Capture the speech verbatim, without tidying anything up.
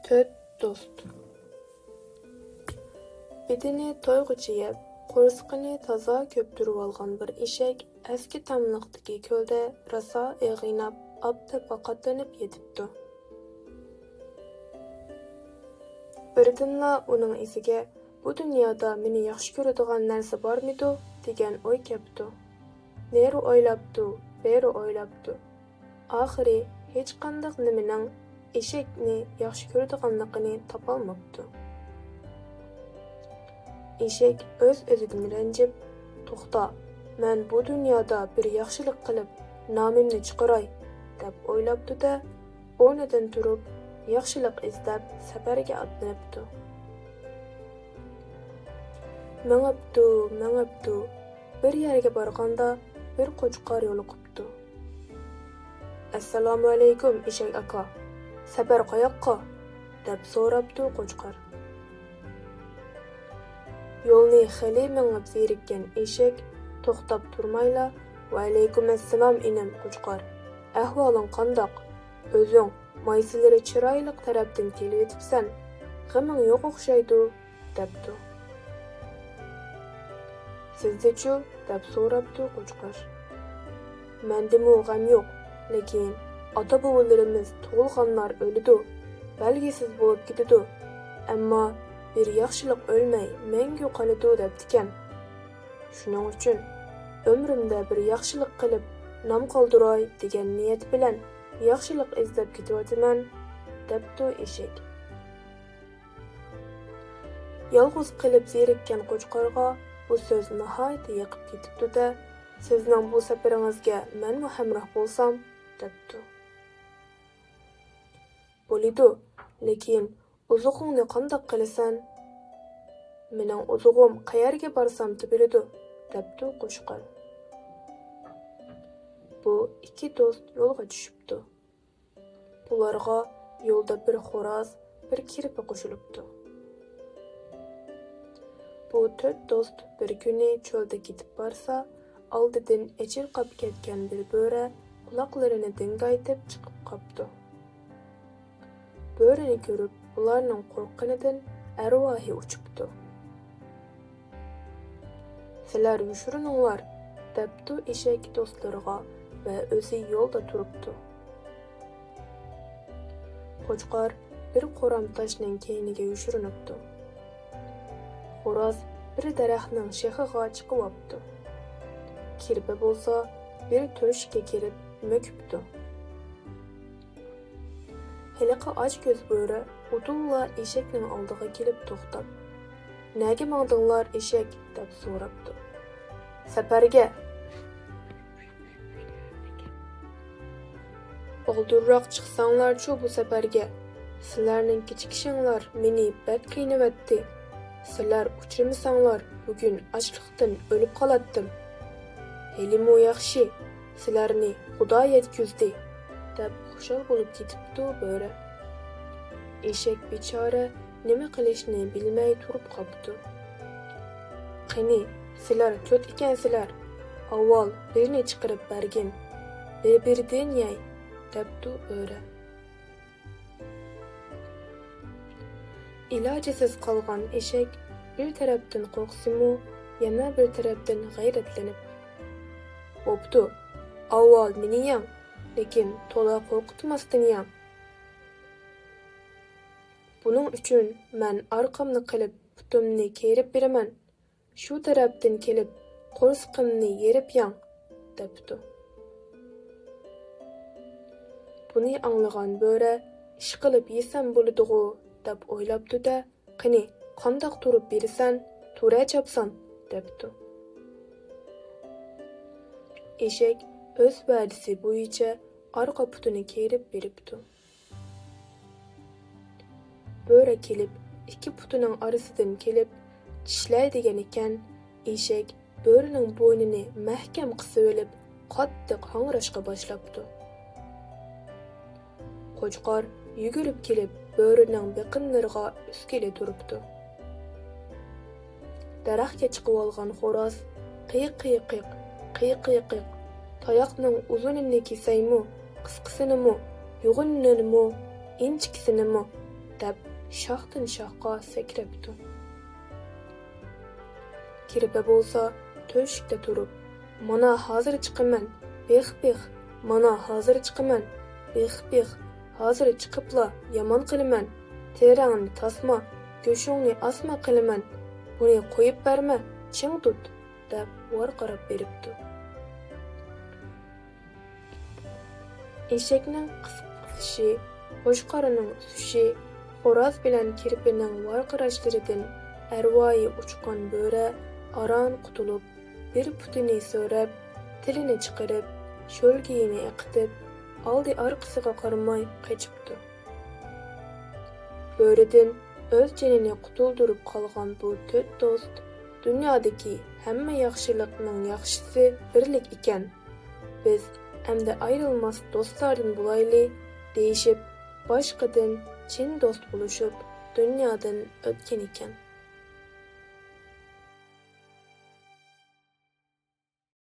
تۆت دوست. بېدىنى تويغۇچە يەپ، قورسىقىنى تازا كۆپتۈرۈۋالغان بىر ئېشەك ئەسكى تاملىقتىكى كۆلدە راسا ئېغىناپ، ئاپتاپقا قاتلىنىپ يېتىپتۇ. بىردىنلا ئۇنىڭ ئېسىگە، «بۇ دۇنيادا مېنى ياخشى كۆرىدىغان نەرسە بارمىدۇ؟» دېگەن ئوي كەپتۇ. نېرى ئويلاپتۇ، بېرى ئويلاپتۇ. ئاخىرى ھېچقانداق نېمىنىڭ ئېشەكنى ياخشى كۆرىدىغانلىقىنى تاپالماپتۇ. ئېشەك ئۆز-ئۆزىدىن رەنجىپ، «توختا، مەن بۇ دۇنيادا بىر ياخشىلىق قىلىپ، نامىمنى چىقىراي» دەپ ئويلاپتۇ-دە، ئورنىدىن تۇرۇپ، ياخشىلىق ئىزدەپ سەپەرگە ئاتلىنىپتۇ. مېڭىپتۇ، مېڭىپتۇ. بىر يەرگە بارغاندا، بىر قوچقار يولۇقۇپتۇ. «ئەسسالامۇئەلەيكۇم، ئېشەك ئاكا. سەپەر قاياققا؟» دەپ سوراپتۇ قوچقار. يولنى خېلى مېڭىپ زېرىككەن ئېشەك توختاپ تۇرمايلا، «ۋەئەلەيكۇم ئەسسالام، ئىنىم قوچقار. ئەھۋالىڭ قانداق؟ ئۆزۈڭ مايسىلىرى چىرايلىق تەرەپتىن كېلىۋېتىپسەن. غېمىڭ يوق ئوخشايدۇ» دەپتۇ. «سىزدىچۇ؟» دەپ سوراپتۇ قوچقار. «مەندىمۇ غەم يوق، لېكىن ئاتا-بوۋىلىرىمىز تۇغۇلغانلار ئۆلىدۇ، بەلگىسىز بولۇپ كېتىدۇ. ئەمما بىر ياخشىلىق ئۆلمەي مەڭگۈ قالىدۇ دەپتىكەن. شۇنىڭ ئۈچۈن ئۆمرۈمدە بىر ياخشىلىق قىلىپ نام قالدۇراي دېگەن نىيەت بىلەن ياخشىلىق ئىزدەپ كېتىۋاتىمەن» دەپتۇ ئېشەك. يالغۇز قېلىپ زېرىككەن قوچقارغا بۇ سۆز ناھايىتى يېقىپ كېتىپتۇ-دە، «سىزنىڭ بۇ سەپىرىڭىزگە مەنمۇ ھەمراھ بولسام؟» دەپتۇ. «بولىدۇ، لېكىن ئوزۇقۇڭنى قانداق قىلىسەن؟» «مېنىڭ ئوزۇقۇم قەيەرگە بارسام تېپىلىدۇ» دەپتۇ قوچقار. بۇ ئىككى دوست يولغا چۈشۈپتۇ. بۇلارغا يولدا بىر خوراز، بىر كىرپە قوشۇلۇپتۇ. بۇ تۆت دوست بىر كۈنى چۆلدە كېتىپ بارسا، ئالدىدىن ئېچىرقاپ كەتكەن بىر بۆرە قۇلاقلىرىنى دىڭگايتىپ چىقىپ قاپتۇ. بۆرىنى كۆرۈپ، بۇلارنىڭ قورققىنىدىن ئەرۋاھى ئۇچۇپتۇ. «سىلەر يوشۇرۇنۇڭلار» دەپتۇ ئېشەك دوستلىرىغا ۋە ئۆزى يولدا تۇرۇپتۇ. قوچقار بىر قورام تاشنىڭ كەينىگە يوشۇرۇنۇپتۇ. خوراز بىر دەرەخنىڭ شېخىغا چىقىۋاپتۇ. كىرپە بولسا بىر تۆشۈككە كىرىپ مۆكۈپتۇ. ھېلىقى ئاچكۆز بۆرە ئۇدۇللا ئېشەكنىڭ ئالدىغا كېلىپ توختاپ، «نەگە ماڭدىڭلار، ئېشەك؟» دەپ سوراپتۇ. «سەپەرگە.» «بالدۇرراق چىقساڭلارچۇ بۇ سەپەرگە؟ سىلەرنىڭ كېچىكىشىڭلار مېنى بەك قىينىۋەتتى. سىلەر ئۇچرىمىساڭلار، بۈگۈن ئاچلىقتىن ئۆلۈپ قالاتتىم. ھېلىمۇ ياخشى، سىلەرنى خۇدا يەتكۈزدى» دەپ خۇشال بولۇپ كېتىپتۇ بۆرە. ئېشەك بىچارە نېمە قىلىشنى بىلمەي تۇرۇپ قاپتۇ. «قېنى، سىلەر تۆت ئىكەنسىلەر، ئاۋۋال بىرنى چىقىرىپ بەرگىن، بىر-بىردىن يەي» دەپتۇ بۆرە. ئىلاجىسىز قالغان ئېشەك بىر تەرەپتىن قورقسىمۇ، يەنە بىر تەرەپتىن غەيرەتلىنىپ، «بوپتۇ، ئاۋۋال مېنى يەڭ، لېكىن تولا قورقۇتماستىن يەڭ. بۇنىڭ ئۈچۈن مەن ئارقامنى قىلىپ، پۇتۇمنى كېرىپ بېرىمەن. شۇ تەرەپتىن كېلىپ، قورسىقىمنى يېرىپ يەڭ» دەپتۇ. بۇنى ئاڭلىغان بۆرە، «ئىشقىلىپ يېسەم بولىدىغۇ» دەپ ئويلاپتۇ-دە، «قېنى، قانداق تۇرۇپ بېرىسەن؟ تۇرە چاپسان» دەپتۇ. ئېشەك ئۆز ۋەدىسى بويىچە ئارقا پۇتىنى كېرىپ بېرىپتۇ. بۆرە كېلىپ، ئىككى پۇتىنىڭ ئارىسىدىن كېلىپ، چىشلەي دېگەنىكەن، ئېشەك بۆرىنىڭ بوينىنى مەھكەم قىسىۋېلىپ، قاتتىق ھاڭراشقا باشلاپتۇ. قوچقار يۈگۈرۈپ كېلىپ، بۆرىنىڭ بېقىنلىرىغا ئۈسكىلى تۇرۇپتۇ. دەرەخكە چىقىۋالغان خوراز، «قىيقىيقىق، قىيقىيقىق، تاياقنىڭ ئۇزۇنىنى كېسەيمۇ، قىسقىسىنىمۇ، يۇغىنىنىمۇ، ئىنچىكىسىنىمۇ؟» دەپ شاختىن شاخقا سەكرەپتۇ. كىرپە بولسا تۆشۈكتە تۇرۇپ، مانا ھازىر چىقىمەن، بىخ بىخ، مانا ھازىر چىقىمەن، بىخ بىخ، ھازىر چىقىپلا يامان قىلىمەن، تېرەڭنى تاسما، گۆشۈڭنى ئاسما قىلىمەن، بۇنى قويۇپ بەرمە، چىڭ تۇت، دەپ ۋارقىراپ بېرىپتۇ. ئېشەكنىڭ قىسقىسىشى، قوچقارنىڭ ئۈسۈشى، خوراز بىلەن كىرپىنىڭ ۋارقىراشلىرىدىن ئەرۋايى ئۇچقان بۆرە ئاران قۇتۇلۇپ، بىر پۇتىنى سۆرەپ، تىلىنى چىقىرىپ، شۆلگىيىنى ئېقىتىپ، ئالدى ئارقىسىغا قارىماي قېچىپتۇ. بۆرىدىن ئۆز جېنىنى قۇتۇلدۇرۇپ قالغان بۇ تۆت دوست، دۇنيادىكى ھەممە ياخشىلىقنىڭ ياخشىسى بىرلىك ئىكەن. بىز ئەمدى ئايرىلماس دوستلاردىن بولايلى، دېيىشىپ، باشقىدىن چىن دوست بولۇشۇپ، دۇنيادىن ئۆتكەن ئىكەن.